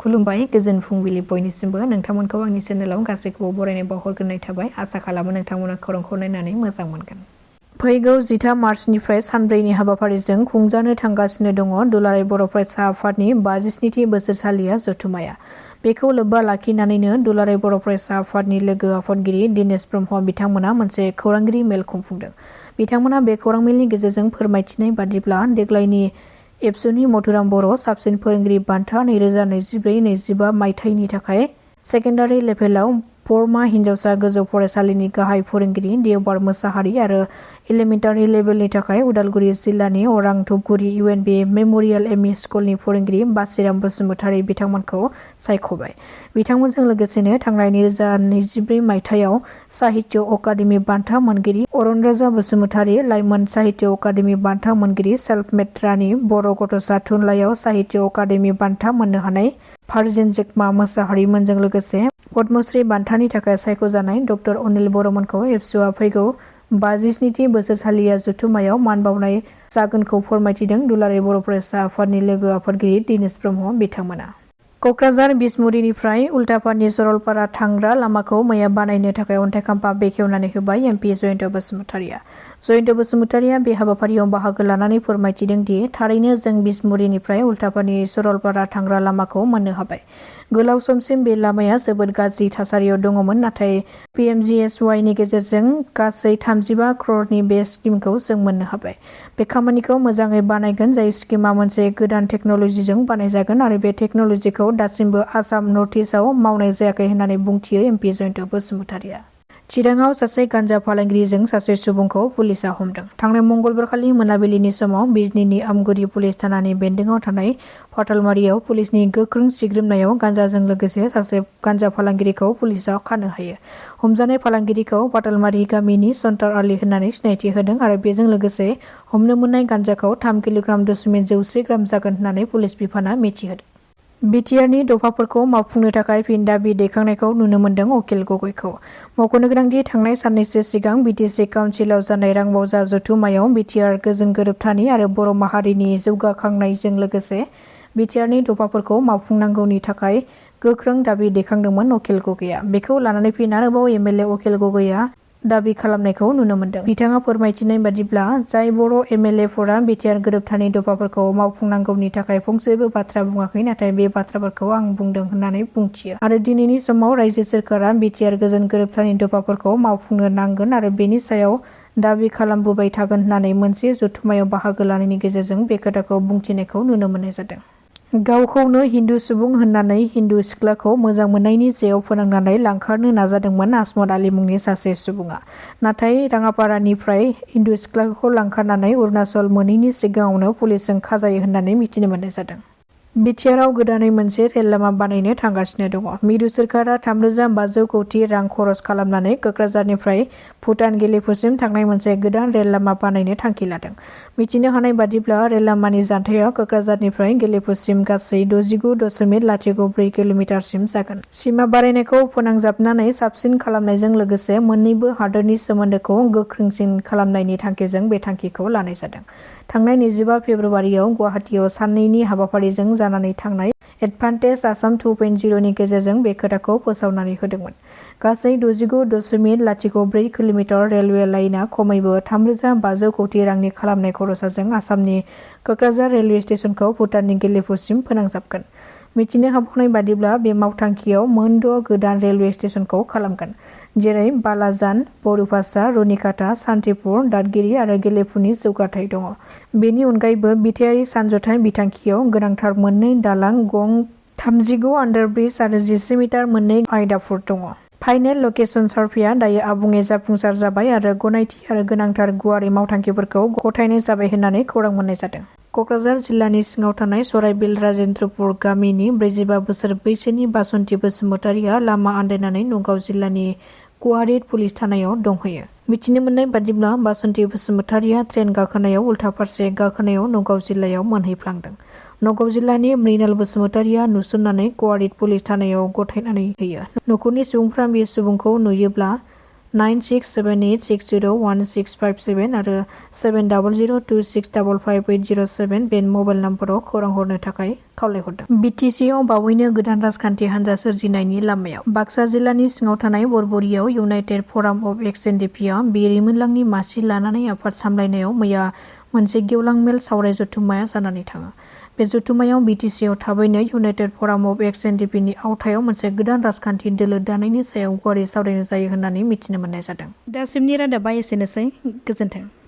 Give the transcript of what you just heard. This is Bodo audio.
खुलुमबाय गोजोन फुंबिलि बयनिसिमबो नोंथांमोनखौ आंनि चेनेलाव गासैखौबो बरायनाय बावहरग्रोनाय थाबाय। आसा खालामो नोंथांमोना खौरांखौ नायनानै मोजां मोनगोन। फैगौ 13 मार्चनिफ्राय सानब्रैनि हाबाफारिजों खुंजानो थांगासिनो दङ दुलाराय बर' फरायसा आफादनि 57थि बोसोरसालिया जथुमाया। बेखौ लोब्बा लाखिनानैनो दुलाराय बर' फरायसा आफादनि लोगो आफादगिरि दिनेश ब्रह्म बिथांमोना मोनसे खौरांगिरि मेल खुंफुंदों। बिथांमोना बे खौरां मेलनि गेजेरजों फोरमायथिनाय बादिब्ला देग्लायनि एबसुनि मधुराम बर' साबसिन फोरोंगिरि बान्था 2024-25 मायथाइनि थाखाय सेकेन्डारि लेभेलाव बरमा हिन्जावसा गोजौ फरायसालिनि गाहाय फोरोंगिरि देवबार मोसाहारि आरो एलिमेन्टारि लेभेलनि थाखाय उदालगुरि जिल्लानि अरां धुपगुरि UNB मेम'रियेल ME स्कुलनि फोरोंगिरि बासिराम बसुमतारी बिथांमोनखौ सायख'बाय। बिथांमोनजों लोगोसेनो थांनाय 2024 मायथाइयाव साहित्य अकादेमि बान्था मोनगिरि अरनराजा बसुमतारी, लाइमोन साहित्य अकादेमि बान्था मोनगिरि सेल्फ मेड रानी, बर' गथ'सा थुनलाइयाव साहित्य अकादेमि बान्था मोननो हानाय फारजिन जेकमा मोसाहारिमोनजों लोगोसे पद्मश्री बान्थानि थाखाय सायख'जानाय डक्टर अनिल बर'मोनखौ एबसुआ फैगौ 57थि बोसोरसालिया जथुमायाव मान बावनाय जागोनखौ फोरमायथिदों दुलाराय बर' फरायसा आफादनि लोगो आफादगिरि दिनेश ब्रह्म बिथांमोना। क'क्राझार बिसमुरिनिफ्राय उल्टापानि सरलपारा थांग्रा लामाखौ मैया बानायनो थाखाय अन्थाइ खाम्फा बेखेवनानै होबाय MP जयन्त बसुमतारीया। जयन्त बसुमतारीया बे हाबाफारियाव बाहागो लानानै फोरमायथिदों दि थारैनो जों बिसमुरिनिफ्राय उल्टापानि सरलपारा थांग्रा लामाखौ मोननो हाबाय। गोलाव समसिम बे लामाया जोबोद गाज्रि थासारियाव दङमोन, नाथाय PMGSY नि गेजेरजों गासै 35 क्ररनि बे स्किमखौ जों मोननो हाबाय। बे खामानिखौ मोजाङै बानायगोन, जाय स्किमा मोनसे गोदान टेक्न'लजिजों बानायजागोन आरो बे टेक्न'लजिखौ दासिमबो आसाम नर्थ इस्टआव मावनाय जायाखै होननानै बुंथियो MP जयन्त बसुमतारीया। चिराङाव सासे गान्जा फालांगिरिजों सासे सुबुंखौ पुलिसआ हमदों। थांनाय मंगलबारखालि मोनाबिलिनि समाव बिजनीनि आमगुरि पुलिस थानानि बेन्दोंआव थानाय फाथालमारियाव पुलिसनि गोख्रों सिग्रोमनायाव गान्जाजों लोगोसे सासे गान्जा फालांगिरिखौ पुलिसआ खानो हायो। हमजानाय फालांगिरिखौ फाथालमारि गामिनि सन्तार आली होननानै सिनायथि होदों आरो बेजों लोगोसे हमनो मोननाय गान्जाखौ 3.100 ग्राम जागोन होननानै पुलिस बिफाना मिथिहोदों। BTRनि दफाफोरखौ मावफुंनो थाखाय फिन दाबि दैखांनायखौ नुनो मोन्दों उकिल गगैखौ। मख'नो गोनांदि थांनाय साननैसो सिगां BTC काउन्सिलाव जानाय रांबावजा जथुमायाव BTR गोजोन गोरोबथानि आरो बर' माहारिनि जौगाखांनायजों लोगोसे BTRनि दफाफोरखौ मावफुंनांगौनि थाखाय गोख्रों दाबि दैखांदोंमोन उकिल गगैया। बेखौ लानानै फिन आरोबाव MLA उकिल गगैया दाबि खालामनायखौ नुनो मोन्दों। बिथाङा फोरमायथिनाय बादिब्ला जाय बर' MLAफोरा BTR गोरोबथानि दफाफोरखौ मावफुंनांगौनि थाखाय फंसेबो बाथ्रा बुङाखै, नाथाय बे बाथ्राफोरखौ आं बुंदों होननानै बुंथियो आरो दिनैनि समाव रायजो सोरखारा BTR गोजोन गोरोबथानि दफाफोरखौ मावफुंनो नांगोन आरो बेनि सायाव दाबि खालामबोबाय थागोन होननानै मोनसे जथुमायाव बाहागो लानायनि गेजेरजों बे खोथाखौ बुंथिनायखौ नुनो मोननाय जादों। गावखौनो हिन्दु सुबुं होननानै हिन्दु सिख्लाखौ मोजां मोननायनि जेयाव फोनांनानै लांखारनो नाजादोंमोन आसमत आली मुंनि सासे सुबुङा। नाथाय राङापारानिफ्राय हिन्दु सिख्लाखौ लांखारनानै अरुणाचल मोनैनि सिगाङावनो पुलिसजों खाजायो होननानै मिथिनो मोननाय जादों। BTRआव गोदानै मोनसे रेल लामा बानायनो थांगासिनो दङ। मिरु सोरखारा 3,500 कौटि रां खरस खालामनानै क'क्राझारनिफ्राय भुटान गेलेफुसिम थांनाय मोनसे गोदान रेल लामा बानायनो थांखि लादों। मिथिनो हानाय बादिब्ला रेल लामानि जानथाइया क'क्राझारनिफ्राय गेलेफुसिम गासै 69.04 किल'मिटारसिम जागोन। सिमा बारायनायखौ फोनांजाबनानै साबसिन खालामनायजों लोगोसे मोन्नैबो हादोरनि सोमोन्दोखौ गोख्रोंसिन खालामनायनि थांखिजों बे थांखिखौ लानाय जादों। थांनाय 25 फेब्रुवारियाव गुवाहाटीयाव साननैनि हाबाफारिजों जानानै थांनाय एडभान्टेज आसाम 2.0 नि गेजेरजों बे खोथाखौ फोसावनानै होदोंमोन। गासै 69.04 किल'मिटार रेलवे लाइनआ खमैबो 3,500 कौटि रांनि खालामनाय खरसाजों आसामनि क'क्राझार रेलवे स्टेशनखौ भुटाननि गेलेफुसिम फोनांजाबगोन। मिथिनो हाबावनाय बादिब्ला बे मावथांखियाव मोन 6 गोदान रेलवे स्टेशनखौ खालामगोन, जेरै बालाजान, बरुभाषा, रुनिकाटा, सान्तिपुर, दादगिरि आरो गेलेफुनि जौगाथाय दङ। बेनि अनगायैबो बिथायारि सानज'थाइ बिथांखियाव गोनांथार मोननै दालां, गं 39 आन्डारब्रिज आरो 11 मिटार मोननै आयदाफोर दङ। फाइनेल लकेसन सार्भेया दायो आबुङै जाफुंसार जाबाय आरो गनायथि आरो गोनांथार गुवारै मावथांखिफोरखौ गथायनाय जाबाय होननानै खौरां मोननाय जादों। क'क्राझार जिल्लानि सिङाव थानाय सराइबिल राजेन्द्रपुर गामिनि 45 बोसोर बैसोनि बासन्ति बसुमतारीया लामा आन्दायनानै नगाव जिल्लानि गुवाहाटी पुलिस थानायाव दंहैयो। मिथिनो मोननाय बादिब्ला बासन्ति बसुमतारीया ट्रेन गाखोनायाव उल्था फारसे गाखोनायाव नगाव जिल्लायाव मोनहैफ्लांदों। नगाव जिल्लानि मृणाल बसुमतारीया नुसननानै गुवाहाटी पुलिस थानायाव गथायनानै होयो। नखरनि सुबुंफ्रा बे सुबुंखौ नुयोब्ला 9678601657 आरो 7002655807 बे मबाइल नाम्बाराव खौरां हरनो थाखाय खावलायहरदों। BTC-आव बावैनो गोदान राजखान्थि हान्जा सोरजिनायनि लामायाव बाक्सा जिल्लानि सिङाव थानाय बरबरियाव इउनाइटेड फराम अफ एक्स-एन-डि-पि-आ बिरिमोनलांनि मासि लानानै आफाद सामलायनायाव मैया मोनसे गेवलां मेल सावराय जथुम्माया जानानै थाङो। बे जथुम्मायाव BTC-आव थाबैनो इउनाइटेड फराम अफ एक्स-एन-डि-पि-नि आवथायाव मोनसे गोदान राजखान्थि दोलो दानायनि सायाव गुवारै सावरायनो जायो होननानै मिथिनो मोननाय जादों। दासिमनि रादाबा एसेनोसै। गोजोन्थों।